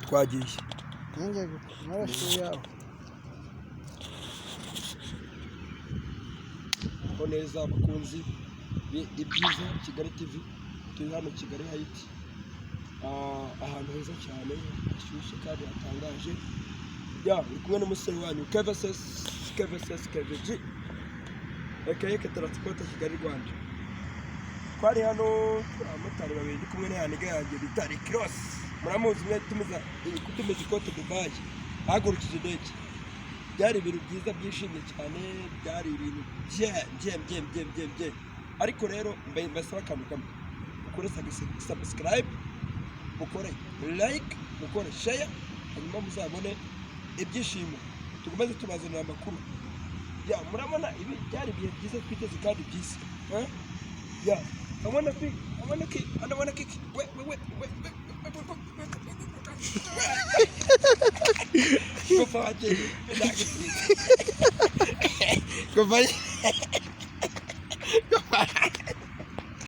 Twagiye. Nanjye narashe yawe. Ho neza abakunzi ibyiza Kigali TV, turi hano Kigali Heights, ahantu heza cyane hashyushye kandi hatangaje. Ya, uri kumwe n'umusore wanyu KVSS KVSS KVG aka Transport Kigali Rwanda. Twari hano turi abamotari babiri, ndi kumwe n'ayaniga yanjye bita Rick Ross, muramuzi mwe tumiza kutumiza ikote Dubai hagurukije indege. Byari ibintu byiza byishimye cyane, byari ibintu bye bye bye bye bye bye. Ariko rero mbasaba akantu kamwe: mukore subscribe, mukore like, mukore share, hanyuma muzabone ibyishimo, tukomeze tubazanira amakuru. Ya, murabona ibi byari ibihe byiza twiteze kandi byiza, eh? Ya, abona ki, abona ki, abona ki, we we we we we we, kuva wagiye ndagutsinze, kuva kuva.